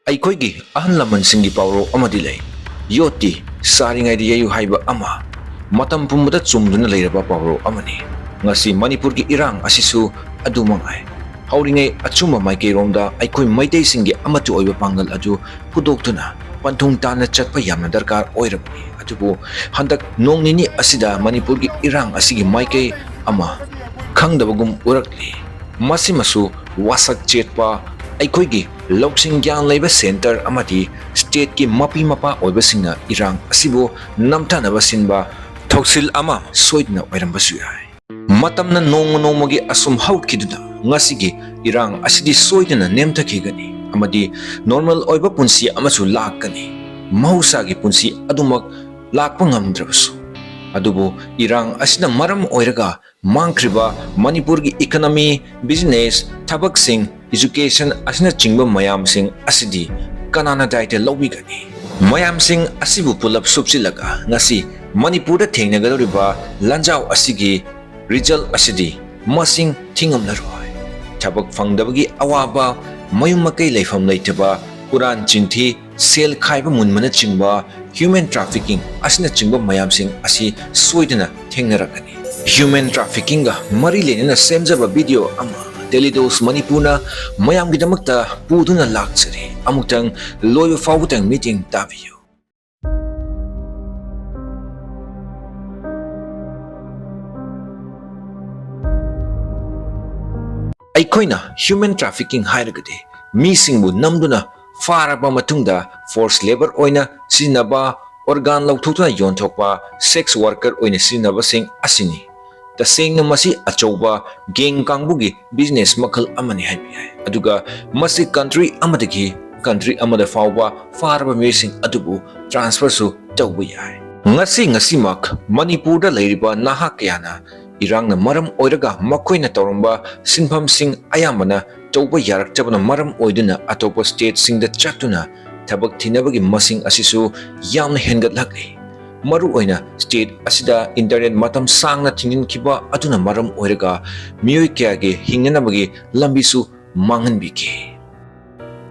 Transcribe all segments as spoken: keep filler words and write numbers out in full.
ꯑꯩꯈꯣꯏꯒꯤ ꯑꯍꯜ ꯂꯃꯟꯁꯤꯡꯒꯤ ꯄꯥꯎꯔꯧ ꯑꯃꯗꯤ ꯂꯩ, "ꯌꯣꯠꯇꯤ ꯁꯥꯔꯤꯉꯩꯗ ꯌꯩꯌꯨ" ꯍꯥꯏꯕ ꯑꯃ ꯃꯇꯝ ꯄꯨꯝꯕꯗ ꯆꯨꯝꯗꯨꯅ ꯂꯩꯔꯕ ꯄꯥꯎꯔꯧ ꯑꯃꯅꯤ꯫ ꯉꯁꯤ ꯃꯅꯤꯄꯨꯔꯒꯤ ꯏꯔꯥꯡ ꯑꯁꯤꯁꯨ ꯑꯗꯨꯃꯉꯥꯏ꯫ ꯍꯧꯔꯤꯉꯩ ꯑꯆꯨꯝꯕ ꯃꯥꯏꯀꯩꯔꯣꯝꯗ ꯑꯩꯈꯣꯏ ꯃꯩꯇꯩꯁꯤꯡꯒꯤ ꯑꯃꯠꯇ ꯑꯣꯏꯕ ꯄꯥꯡꯒꯜ ꯑꯗꯨ ꯄꯨꯊꯣꯛꯇꯨꯅ ꯄꯟꯊꯨꯡ ꯇꯥꯅ ꯆꯠꯄ ꯌꯥꯝꯅ ꯗꯔꯀꯥꯔ ꯑꯣꯏꯔꯕꯅꯤ꯫ ꯑꯗꯨꯕꯨ ꯍꯟꯗꯛ ꯅꯣꯡ ꯅꯤꯅꯤ ꯑꯁꯤꯗ ꯃꯅꯤꯄꯨꯔꯒꯤ ꯏꯔꯥꯡ ꯑꯁꯤꯒꯤ ꯃꯥꯏꯀꯩ ꯑꯃ ꯈꯪꯗꯕꯒꯨꯝ ꯎꯔꯛꯂꯤ꯫ ꯃꯁꯤꯃꯁꯨ ꯋꯥꯁꯛ ꯆꯦꯠꯄ ꯑꯩꯈꯣꯏꯒꯤ ꯂꯧꯁꯤꯡ ꯒ꯭ꯌꯥꯟ ꯂꯩꯕ ꯁꯦꯟꯇꯔ ꯑꯃꯗꯤ ꯁ꯭ꯇꯦꯠꯀꯤ ꯃꯄꯤ ꯃꯄꯥ ꯑꯣꯏꯕꯁꯤꯡꯅ ꯏꯔꯥꯡ ꯑꯁꯤꯕꯨ ꯅꯝꯊꯅꯕ ꯁꯤꯟꯕ ꯊꯧꯁꯤꯜ ꯑꯃ ꯁꯣꯏꯗꯅ ꯑꯣꯏꯔꯝꯕꯁꯨ ꯌꯥꯏ꯫ ꯃꯇꯝꯅ ꯅꯣꯡꯃ ꯅꯣꯡꯃꯒꯤ ꯑꯁꯨꯝ ꯍꯧꯈꯤꯗꯨꯅ ꯉꯁꯤꯒꯤ ꯏꯔꯥꯡ ꯑꯁꯤꯗꯤ ꯁꯣꯏꯗꯅ ꯅꯦꯝꯊꯈꯤꯒꯅꯤ ꯑꯃꯗꯤ ꯅꯣꯔꯃꯦꯜ ꯑꯣꯏꯕ ꯄꯨꯟꯁꯤ ꯑꯃꯁꯨ ꯂꯥꯛꯀꯅꯤ꯫ ꯃꯍꯧꯁꯥꯒꯤ ꯄꯨꯟꯁꯤ ꯑꯗꯨꯃꯛ ꯂꯥꯛꯄ ꯉꯝꯗ꯭ꯔꯕꯁꯨ꯫ ꯑꯗꯨꯕꯨ ꯏꯔꯥꯡ ꯑꯁꯤꯅ ꯃꯔꯝ ꯑꯣꯏꯔꯒ ꯃꯥꯡꯈ꯭ꯔꯤꯕ ꯃꯅꯤꯄꯨꯔꯒꯤ ꯏꯀꯣꯅꯣꯃꯤ, ꯕꯤꯖꯤꯅꯦꯁ, ꯊꯕꯛꯁꯤꯡ, ꯏꯖꯨꯀꯦꯁꯟ ꯑꯁꯤꯅꯆꯤꯡꯕ ꯃꯌꯥꯝꯁꯤꯡ ꯑꯁꯤꯗꯤ ꯀꯅꯥꯅ ꯗꯥꯏꯇ ꯂꯧꯕꯤꯒꯅꯤ? ꯃꯌꯥꯝꯁꯤꯡ ꯑꯁꯤꯕꯨ ꯄꯨꯂꯞ ꯁꯨꯞꯆꯤꯜꯂꯒ ꯉꯁꯤ ꯃꯅꯤꯄꯨꯔꯗ ꯊꯦꯡꯅꯒꯗꯧꯔꯤꯕ ꯂꯥꯟꯖꯥꯎ ꯑꯁꯤꯒꯤ ꯔꯤꯖꯜ ꯑꯁꯤꯗꯤ ꯃꯁꯤꯡ ꯊꯤꯉꯝꯂꯔꯣꯏ꯫ ꯊꯕꯛ ꯐꯪꯗꯕꯒꯤ ꯑꯋꯥꯕ, ꯃꯌꯨꯝ ꯃꯀꯩ ꯂꯩꯐꯝ ꯂꯩꯇꯕ, ꯍꯨꯔꯥꯟ ꯆꯤꯟꯊꯤ, ꯁꯦꯜ ꯈꯥꯏꯕ ꯃꯨꯟꯕꯅꯆꯤꯡꯕ, ꯍ꯭ꯌꯨꯃꯦꯟ ꯇ꯭ꯔꯥꯐꯤꯀꯤꯡ ꯑꯁꯤꯅꯆꯤꯡꯕ ꯃꯌꯥꯝꯁꯤꯡ ꯑꯁꯤ ꯁꯣꯏꯗꯅ ꯊꯦꯡꯅꯔꯛꯀꯅꯤ꯫ ꯍ꯭ꯌꯨꯃꯦꯟ ꯇ꯭ꯔꯥꯐꯤꯀꯤꯡꯒ ꯃꯔꯤ ꯂꯩꯅꯅ ꯁꯦꯝꯖꯕ ꯚꯤꯗꯤꯑꯣ ꯑꯃ ꯇꯦꯂꯤꯗꯣꯁ ꯃꯅꯤꯄꯨꯔꯅ ꯃꯌꯥꯝꯒꯤꯗꯃꯛꯇ ꯄꯨꯗꯨꯅ ꯂꯥꯛꯆꯔꯤ꯫ ꯑꯃꯨꯛꯇꯪ ꯂꯣꯏꯕ ꯐꯥꯎꯕꯗꯪ ꯃꯤꯠꯌꯦꯡ ꯇꯥꯕꯤꯌꯨ꯫ ꯑꯩꯈꯣꯏꯅ ꯍ꯭ꯌꯨꯃꯦꯟ ꯇ꯭ꯔꯥꯐꯤꯀꯤꯡ ꯍꯥꯏꯔꯒꯗꯤ ꯃꯤꯁꯤꯡꯕꯨ ꯅꯝꯗꯨꯅ ꯐꯥꯔꯕ ꯃꯇꯨꯡꯗ ꯐꯣꯔꯁ ꯂꯦꯕꯔ ꯑꯣꯏꯅ ꯁꯤꯖꯤꯟꯅꯕ, ꯑꯣꯔꯒꯥꯟ ꯂꯧꯊꯣꯛꯇꯨꯅ ꯌꯣꯟꯊꯣꯛꯄ, ꯁꯦꯛꯁ ꯋꯥꯔꯀꯔ ꯑꯣꯏꯅ ꯁꯤꯖꯤꯟꯅꯕꯁꯤꯡ ꯑꯁꯤꯅꯤ꯫ ꯇꯁꯦꯡꯅ ꯃꯁꯤ ꯑꯆꯧꯕ ꯒꯦꯡ ꯀꯥꯡꯕꯨꯒꯤ ꯕꯤꯖꯤꯅꯦꯁ ꯃꯈꯜ ꯑꯃꯅꯤ ꯍꯥꯏꯕ ꯌꯥꯏ꯫ ꯑꯗꯨꯒ ꯃꯁꯤ ꯀꯟꯇ꯭ꯔꯤ ꯑꯃꯗꯒꯤ ꯀꯟꯇ꯭ꯔꯤ ꯑꯃꯗ ꯐꯥꯎꯕ ꯐꯥꯔꯕ ꯃꯤꯑꯣꯏꯁꯤꯡ ꯑꯗꯨꯕꯨ ꯇ꯭ꯔꯥꯟꯁꯐꯔꯁꯨ ꯇꯧꯕ ꯌꯥꯏ꯫ ꯉꯁꯤ ꯉꯁꯤꯃꯛ ꯃꯅꯤꯄꯨꯔꯗ ꯂꯩꯔꯤꯕ ꯅꯍꯥ ꯀꯌꯥꯅ ꯏꯔꯥꯡꯅ ꯃꯔꯝ ꯑꯣꯏꯔꯒ ꯃꯈꯣꯏꯅ ꯇꯧꯔꯝꯕ ꯁꯤꯟꯐꯝꯁꯤꯡ ꯑꯌꯥꯝꯕꯅ ꯇꯧꯕ ꯌꯥꯔꯛꯇꯕꯅ ꯃꯔꯝ ꯑꯣꯏꯗꯨꯅ ꯑꯇꯣꯞꯄ ꯁ꯭ꯇꯦꯠꯁꯤꯡꯗ ꯆꯠꯇꯨꯅ ꯊꯕꯛ ꯊꯤꯅꯕꯒꯤ ꯃꯁꯤꯡ ꯑꯁꯤꯁꯨ ꯌꯥꯝꯅ ꯍꯦꯟꯒꯠꯂꯛꯂꯤ꯫ ꯃꯔꯨꯑꯣꯏꯅ ꯁ꯭ꯇꯦꯠ ꯑꯁꯤꯗ ꯏꯟꯇꯔꯅꯦꯠ ꯃꯇꯝ ꯁꯥꯡꯅ ꯊꯤꯡꯖꯤꯟꯈꯤꯕ ꯑꯗꯨꯅ ꯃꯔꯝ ꯑꯣꯏꯔꯒ ꯃꯤꯑꯣꯏ ꯀꯌꯥꯒꯤ ꯍꯤꯡꯅꯅꯕꯒꯤ ꯂꯝꯕꯤꯁꯨ ꯃꯥꯡꯍꯟꯕꯤꯈꯤ꯫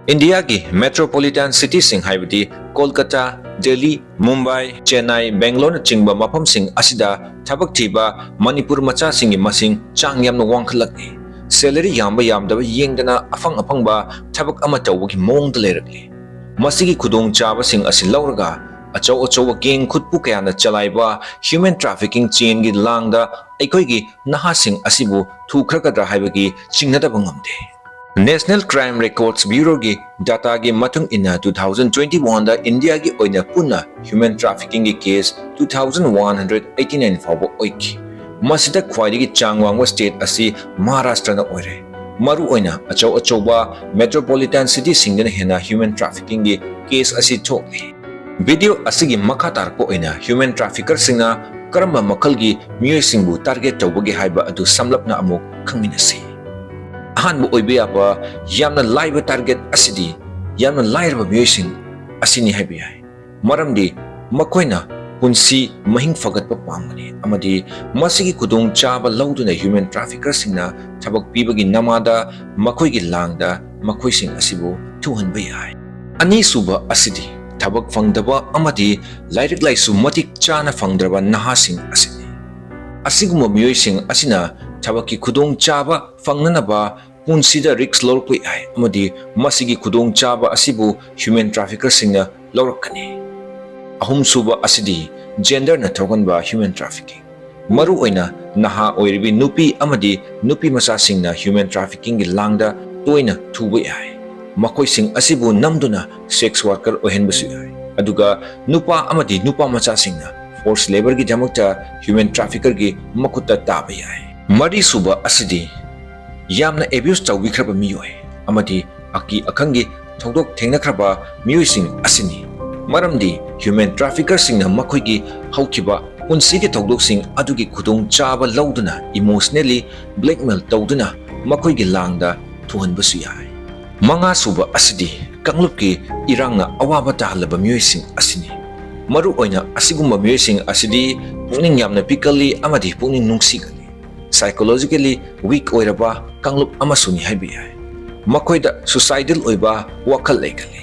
ꯏꯟꯗꯤꯌꯥꯒꯤ metropolitan cityꯁꯤꯡ ꯍꯥꯏꯕꯗꯤ ꯀꯣꯜꯀꯇꯥ, ꯗꯦꯜꯂꯤ, ꯃꯨꯝꯕꯥꯏ, ꯆꯦꯟꯅꯥꯏ, ꯕꯦꯡꯒꯂꯣꯔꯅꯆꯤꯡꯕ ꯃꯐꯝꯁꯤꯡ ꯑꯁꯤꯗ ꯊꯕꯛ ꯊꯤꯕ ꯃꯅꯤꯄꯨꯔ ꯃꯆꯥꯁꯤꯡꯒꯤ ꯃꯁꯤꯡ ꯆꯥꯡ ꯌꯥꯝꯅ ꯋꯥꯡꯈꯠꯂꯛꯂꯤ꯫ Salary ꯌꯥꯝꯕ ꯌꯥꯝꯗꯕ ꯌꯦꯡꯗꯅ ꯑꯐꯪ ꯑꯐꯪꯕ ꯊꯕꯛ ꯑꯃ ꯇꯧꯕꯒꯤ ꯃꯑꯣꯡꯗ ꯂꯩꯔꯛꯂꯤ꯫ ꯃꯁꯤꯒꯤ ꯈꯨꯗꯣꯡꯆꯥꯕꯁꯤꯡ ꯑꯁꯤ ꯂꯧꯔꯒ ꯑꯆꯧ ꯑꯆꯧꯕ gang ꯈꯨꯠꯄꯨ ꯀꯌꯥꯅ ꯆꯂꯥꯏꯕ human trafficking chainꯒꯤ ꯂꯥꯡꯗ ꯑꯩꯈꯣꯏꯒꯤ ꯅꯍꯥꯁꯤꯡ ꯑꯁꯤꯕꯨ ꯊꯨꯈ꯭ꯔꯒꯗ꯭ꯔꯥ ꯍꯥꯏꯕꯒꯤ ꯆꯤꯡꯅꯗꯕ ꯉꯝꯗꯦ꯫ National Crime Records Bureauꯒꯤ dataꯒꯤ ꯃꯇꯨꯡ ꯏꯟꯅ, two thousand twenty-oneꯗ ꯏꯟꯗꯤꯌꯥꯒꯤ ꯑꯣꯏꯅ ꯄꯨꯟꯅ human traffickingꯒꯤ case two thousand one hundred eighty-nine ꯐꯥꯎꯕ ꯑꯣꯏꯈꯤ꯫ ꯃꯁꯤꯗ ꯈ꯭ꯋꯥꯏꯗꯒꯤ ꯆꯥꯡ ꯋꯥꯡꯕ state ꯑꯁꯤ ꯃꯍꯥꯔꯥꯁꯇ꯭ꯔꯅ ꯑꯣꯏꯔꯦ꯫ ꯃꯔꯨꯑꯣꯏꯅ ꯑꯆꯧ ꯑꯆꯧꯕ metropolitan cityꯁꯤꯡꯗꯅ ꯍꯦꯟꯅ human traffickingꯒꯤ case ꯑꯁꯤ ꯊꯣꯛꯂꯤ꯫ Video ꯑꯁꯤꯒꯤ ꯃꯈꯥ ꯇꯥꯔꯛꯄ ꯑꯣꯏꯅ human traffickerꯁꯤꯡꯅ ꯀꯔꯝꯕ ꯃꯈꯜꯒꯤ ꯃꯤꯑꯣꯏꯁꯤꯡꯕꯨ target ꯇꯧꯕꯒꯦ ꯍꯥꯏꯕ ꯑꯗꯨ ꯁꯝꯂꯞꯅ ꯑꯃꯨꯛ ꯈꯪꯃꯤꯟꯅꯁꯤ꯫ ꯑꯍꯥꯟꯕ ꯑꯣꯏꯕ ꯌꯥꯕ ꯌꯥꯝꯅ ꯂꯥꯏꯕ target ꯑꯁꯤꯗꯤ ꯌꯥꯝꯅ ꯂꯥꯏꯔꯕ ꯃꯤꯑꯣꯏꯁꯤꯡ ꯑꯁꯤꯅꯤ ꯍꯥꯏꯕ ꯌꯥꯏ꯫ ꯃꯔꯝꯗꯤ ꯃꯈꯣꯏꯅ ꯄꯨꯟꯁꯤ ꯃꯍꯤꯡ ꯐꯒꯠꯄ ꯄꯥꯝꯕꯅꯤ ꯑꯃꯗꯤ ꯃꯁꯤꯒꯤ ꯈꯨꯗꯣꯡꯆꯥꯕ ꯂꯧꯗꯨꯅ human traffickerꯁꯤꯡꯅ ꯊꯕꯛ ꯄꯤꯕꯒꯤ ꯅꯃꯥꯗ ꯃꯈꯣꯏꯒꯤ ꯂꯥꯡꯗ ꯃꯈꯣꯏꯁꯤꯡ ꯑꯁꯤꯕꯨ ꯊꯨꯍꯟꯕ ꯌꯥꯏ꯫ ꯑꯅꯤꯁꯨꯕ ꯑꯁꯤꯗꯤ ꯊꯕꯛ ꯐꯪꯗꯕ ꯑꯃꯗꯤ ꯂꯥꯏꯔꯤꯛ ꯂꯥꯏꯁꯨ ꯃꯇꯤꯛ ꯆꯥꯅ ꯐꯪꯗ꯭ꯔꯕ ꯅꯍꯥꯁꯤꯡ ꯑꯁꯤꯅꯤ꯫ ꯑꯁꯤꯒꯨꯝꯕ ꯃꯤꯑꯣꯏꯁꯤꯡ ꯑꯁꯤꯅ ꯊꯕꯛꯀꯤ ꯈꯨꯗꯣꯡꯆꯥꯕ ꯐꯪꯅꯅꯕ ꯄꯨꯟꯁꯤꯗ risk ꯂꯧꯔꯛꯄ ꯌꯥꯏ ꯑꯃꯗꯤ ꯃꯁꯤꯒꯤ ꯈꯨꯗꯣꯡꯆꯥꯕ ꯑꯁꯤꯕꯨ human traffickerꯁꯤꯡꯅ ꯂꯧꯔꯛꯀꯅꯤ꯫ ꯑꯍꯨꯝꯁꯨꯕ ꯑꯁꯤꯗꯤ genderꯅ ꯊꯣꯛꯍꯟꯕ human trafficking꯫ ꯃꯔꯨꯑꯣꯏꯅ ꯅꯍꯥ ꯑꯣꯏꯔꯤꯕꯤ ꯅꯨꯄꯤ ꯑꯃꯗꯤ ꯅꯨꯄꯤ ꯃꯆꯥꯁꯤꯡꯅ human traffickingꯒꯤ ꯂꯥꯡꯗ ꯇꯣꯏꯅ ꯊꯨꯕ ꯌꯥꯏ꯫ ꯃꯈꯣꯏꯁꯤꯡ ꯑꯁꯤꯕꯨ ꯅꯝꯗꯨꯅ sex worker ꯑꯣꯏꯍꯟꯕꯁꯨ ꯌꯥꯏ꯫ ꯑꯗꯨꯒ ꯅꯨꯄꯥ ꯑꯃꯗꯤ ꯅꯨꯄꯥ ꯃꯆꯥꯁꯤꯡꯅ forced labourꯒꯤꯗꯃꯛꯇ human traffickerꯒꯤ ꯃꯈꯨꯠꯇ ꯇꯥꯕ ꯌꯥꯏ꯫ ꯃꯔꯤꯁꯨꯕ ꯑꯁꯤꯗꯤ ꯌꯥꯝꯅ abuse ꯇꯧꯕꯤꯈ꯭ꯔꯕ ꯃꯤꯑꯣꯏ ꯑꯃꯗꯤ ꯑꯀꯤ ꯑꯈꯪꯒꯤ ꯊꯧꯗꯣꯛ ꯊꯦꯡꯅꯈ꯭ꯔꯕ ꯃꯤꯑꯣꯏꯁꯤꯡ ꯑꯁꯤꯅꯤ꯫ ꯃꯔꯝꯗꯤ human traffickerꯁꯤꯡꯅ ꯃꯈꯣꯏꯒꯤ ꯍꯧꯈꯤꯕ ꯄꯨꯟꯁꯤꯒꯤ ꯊꯧꯗꯣꯛꯁꯤꯡ ꯑꯗꯨꯒꯤ ꯈꯨꯗꯣꯡꯆꯥꯕ ꯂꯧꯗꯨꯅ emotionally blackmail ꯇꯧꯗꯨꯅ ꯃꯈꯣꯏꯒꯤ ꯂꯥꯡꯗ ꯊꯨꯍꯟꯕꯁꯨ ꯌꯥꯏ꯫ ꯃꯉꯥꯁꯨꯕ ꯑꯁꯤꯗꯤ ꯀꯥꯡꯂꯨꯞꯀꯤ ꯏꯔꯥꯡꯅ ꯑꯋꯥꯕ ꯇꯥꯍꯜꯂꯕ ꯃꯤꯑꯣꯏꯁꯤꯡ ꯑꯁꯤꯅꯤ꯫ ꯃꯔꯨꯑꯣꯏꯅ ꯑꯁꯤꯒꯨꯝꯕ ꯃꯤꯑꯣꯏꯁꯤꯡ ꯑꯁꯤꯗꯤ ꯄꯨꯛꯅꯤꯡ ꯌꯥꯝꯅ ꯄꯤꯛꯀꯜꯂꯤ ꯑꯃꯗꯤ ꯄꯨꯛꯅꯤꯡ ꯅꯨꯡꯁꯤꯒꯜꯂꯤ꯫ Psychologically weak ꯑꯣꯏꯔꯕ ꯀꯥꯡꯂꯨꯞ ꯑꯃꯁꯨꯅꯤ ꯍꯥꯏꯕ ꯌꯥꯏ꯫ ꯃꯈꯣꯏꯗ suicidal ꯑꯣꯏꯕ ꯋꯥꯈꯜ ꯂꯩꯒꯜꯂꯤ꯫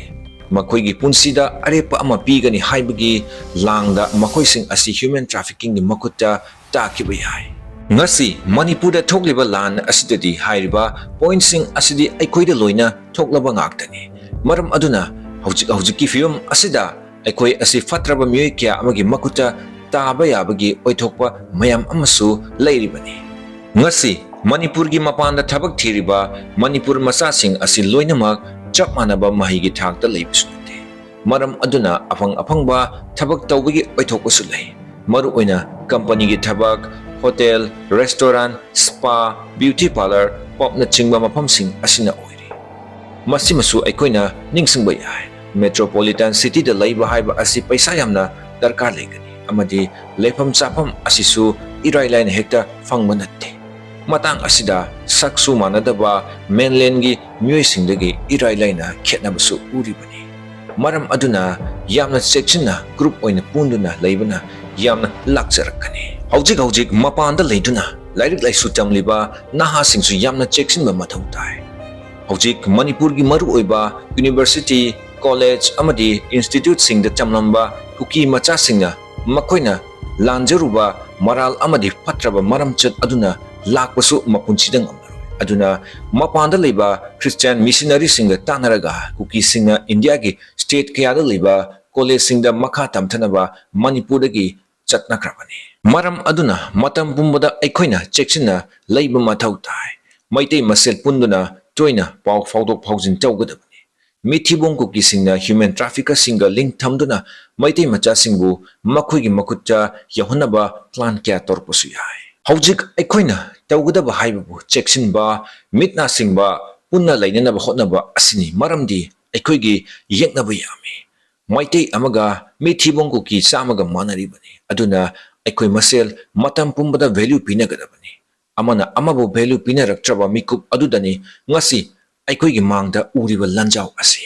ꯃꯈꯣꯏꯒꯤ ꯄꯨꯟꯁꯤꯗ ꯑꯔꯦꯞꯄ ꯑꯃ ꯄꯤꯒꯅꯤ ꯍꯥꯏꯕꯒꯤ ꯂꯥꯡꯗ ꯃꯈꯣꯏꯁꯤꯡ ꯑꯁꯤ human traffickingꯒꯤ ꯃꯈꯨꯠꯇ ꯇꯥꯈꯤꯕ ꯌꯥꯏ꯫ ꯉꯁꯤ ꯃꯅꯤꯄꯨꯔꯗ ꯊꯣꯛꯂꯤꯕ ꯂꯥꯟ ꯑꯁꯤꯗꯗꯤ ꯍꯥꯏꯔꯤꯕ pointꯁꯤꯡ ꯑꯁꯤꯗꯤ ꯑꯩꯈꯣꯏꯗ ꯂꯣꯏꯅ ꯊꯣꯛꯂꯕ ꯉꯥꯛꯇꯅꯤ꯫ ꯃꯔꯝ ꯑꯗꯨꯅ ꯍꯧꯖꯤꯛ ꯍꯧꯖꯤꯛꯀꯤ ꯐꯤꯕꯝ ꯑꯁꯤꯗ ꯑꯩꯈꯣꯏ ꯑꯁꯤ ꯐꯠꯇ꯭ꯔꯕ ꯃꯤꯑꯣꯏ ꯀꯌꯥ ꯑꯃꯒꯤ ꯃꯈꯨꯠꯇ ꯇꯥꯕ ꯌꯥꯕꯒꯤ ꯑꯣꯏꯊꯣꯛꯄ ꯃꯌꯥꯝ ꯑꯃꯁꯨ ꯂꯩꯔꯤꯕꯅꯤ꯫ ꯉꯁꯤ ꯃꯅꯤꯄꯨꯔꯒꯤ ꯃꯄꯥꯟꯗ ꯊꯕꯛ ꯊꯤꯔꯤꯕ ꯃꯅꯤꯄꯨꯔ ꯃꯆꯥꯁꯤꯡ ꯑꯁꯤ ꯂꯣꯏꯅꯃꯛ ꯆꯞ ꯃꯥꯟꯅꯕ ꯃꯍꯩꯒꯤ ꯊꯥꯛꯇ ꯂꯩꯕꯁꯨ ꯅꯠꯇꯦ꯫ ꯃꯔꯝ ꯑꯗꯨꯅ ꯑꯐꯪ ꯑꯐꯪꯕ ꯊꯕꯛ ꯇꯧꯕꯒꯤ ꯑꯣꯏꯊꯣꯛꯄꯁꯨ ꯂꯩ꯫ ꯃꯔꯨꯑꯣꯏꯅ companyꯒꯤ ꯊꯕꯛ, hotel, restaurant, spa, beauty parlour, pubꯅꯆꯤꯡꯕ ꯃꯐꯝꯁꯤꯡ ꯑꯁꯤꯅ ꯑꯣꯏꯔꯤ꯫ ꯃꯁꯤꯃꯁꯨ ꯑꯩꯈꯣꯏꯅ ꯅꯤꯡꯁꯤꯡꯕ ꯌꯥꯏ꯫ Metropolitan cityꯗ ꯂꯩꯕ ꯍꯥꯏꯕ ꯑꯁꯤ ꯄꯩꯁꯥ ꯌꯥꯝꯅ ꯗꯔꯀꯥꯔ ꯂꯩꯒꯅꯤ ꯑꯃꯗꯤ ꯂꯩꯐꯝ ꯆꯥꯐꯝ ꯑꯁꯤꯁꯨ ꯏꯔꯥꯏ ꯂꯥꯏꯅ ꯍꯦꯛꯇ ꯐꯪꯕ ꯅꯠꯇꯦ꯫ ꯃꯇꯥꯡ ꯑꯁꯤꯗ ꯁꯛꯁꯨ ꯃꯥꯟꯅꯗꯕ mainlandꯒꯤ ꯃꯤꯑꯣꯏꯁꯤꯡꯗꯒꯤ ꯏꯔꯥꯏ ꯂꯥꯏꯅ ꯈꯦꯠꯅꯕꯁꯨ ꯎꯔꯤꯕꯅꯤ꯫ ꯃꯔꯝ ꯑꯗꯨꯅ ꯌꯥꯝꯅ ꯆꯦꯛꯁꯤꯟꯅ group ꯑꯣꯏꯅ ꯄꯨꯟꯗꯨꯅ ꯂꯩꯕꯅ ꯌꯥꯝꯅ ꯂꯥꯛꯆꯔꯛꯀꯅꯤ꯫ ꯍꯧꯖꯤꯛ ꯍꯧꯖꯤꯛ ꯃꯄꯥꯟꯗ ꯂꯩꯗꯨꯅ ꯂꯥꯏꯔꯤꯛ ꯂꯥꯏꯁꯨ ꯇꯝꯂꯤꯕ ꯅꯍꯥꯁꯤꯡꯁꯨ ꯌꯥꯝꯅ ꯆꯦꯛꯁꯤꯟꯕ ꯃꯊꯧ ꯇꯥꯏ꯫ ꯍꯧꯖꯤꯛ ꯃꯅꯤꯄꯨꯔꯒꯤ ꯃꯔꯨꯑꯣꯏꯕ university, college ꯑꯃꯗꯤ instituteꯁꯤꯡꯗ ꯇꯝꯂꯝꯕ ꯀꯨꯀꯤ ꯃꯆꯥꯁꯤꯡꯅ ꯃꯈꯣꯏꯅ ꯂꯥꯟꯖꯔꯨꯕ ꯃꯔꯥꯜ ꯑꯃꯗꯤ ꯐꯠꯇ꯭ꯔꯕ ꯃꯔꯝꯆꯠ ꯑꯗꯨꯅ ꯂꯥꯛꯄꯁꯨ ꯃꯄꯨꯟꯁꯤꯗ ꯉꯝꯂꯔꯣꯏ꯫ ꯑꯗꯨꯅ ꯃꯄꯥꯟꯗ ꯂꯩꯕ Christian missionaryꯁꯤꯡꯒ ꯇꯥꯟꯅꯔꯒ ꯀꯨꯀꯤꯁꯤꯡꯅ ꯏꯟꯗꯤꯌꯥꯒꯤ state ꯀꯌꯥꯗ ꯂꯩꯕ collegeꯁꯤꯡꯗ ꯃꯈꯥ ꯇꯝꯊꯅꯕ ꯃꯅꯤꯄꯨꯔꯗꯒꯤ ꯆꯠꯅꯈ꯭ꯔꯕꯅꯤ꯫ ꯃꯔꯝ ꯑꯗꯨꯅ ꯃꯇꯝ ꯄꯨꯝꯕꯗ ꯑꯩꯈꯣꯏꯅ ꯆꯦꯛꯁꯤꯟꯅ ꯂꯩꯕ ꯃꯊꯧ ꯇꯥꯏ꯫ ꯃꯩꯇꯩ ꯃꯁꯦꯜ ꯄꯨꯟꯗꯨꯅ ꯇꯣꯏꯅ ꯄꯥꯎ ꯐꯥꯎꯗꯣꯛ ꯐꯥꯎꯖꯤꯟ ꯇꯧꯒꯗꯕꯅꯤ꯫ ꯃꯤꯊꯤꯕꯣꯡ ꯀꯨꯀꯤꯁꯤꯡꯅ human traffickerꯁꯤꯡꯒ link ꯊꯝꯗꯨꯅ ꯃꯩꯇꯩ ꯃꯆꯥꯁꯤꯡꯕꯨ ꯃꯈꯣꯏꯒꯤ ꯃꯈꯨꯠꯇ ꯌꯧꯍꯟꯅꯕ plan ꯀꯌꯥ ꯇꯧꯔꯛꯄꯁꯨ ꯌꯥꯏ꯫ ꯍꯧꯖꯤꯛ ꯑꯩꯈꯣꯏꯅ ꯇꯧꯒꯗꯕ ꯍꯥꯏꯕꯕꯨ ꯆꯦꯛꯁꯤꯟꯕ, ꯃꯤꯠ ꯅꯥ ꯁꯤꯡꯕ, ꯄꯨꯟꯅ ꯂꯩꯅꯅꯕ ꯍꯣꯠꯅꯕ ꯑꯁꯤꯅꯤ꯫ ꯃꯔꯝꯗꯤ ꯑꯩꯈꯣꯏꯒꯤ ꯌꯦꯛꯅꯕ ꯌꯥꯝꯃꯤ꯫ ꯃꯩꯇꯩ ꯑꯃꯒ ꯃꯤꯊꯤꯕꯣꯡ ꯀꯨꯀꯤ ꯆꯥꯝꯃꯒ ꯃꯥꯟꯅꯔꯤꯕꯅꯤ꯫ ꯑꯗꯨꯅ ꯑꯩꯈꯣꯏ ꯃꯁꯦꯜ ꯃꯇꯝ ꯄꯨꯝꯕꯗ value ꯄꯤꯅꯒꯗꯕꯅꯤ꯫ ꯑꯃꯅ ꯑꯃꯕꯨ value ꯄꯤꯅꯔꯛꯇ꯭ꯔꯕ ꯃꯤꯀꯨꯞ ꯑꯗꯨꯗꯅꯤ ꯉꯁꯤ ꯑꯩꯈꯣꯏꯒꯤ ꯃꯥꯡꯗ ꯎꯔꯤꯕ ꯂꯥꯟꯖꯥꯎ ꯑꯁꯤ꯫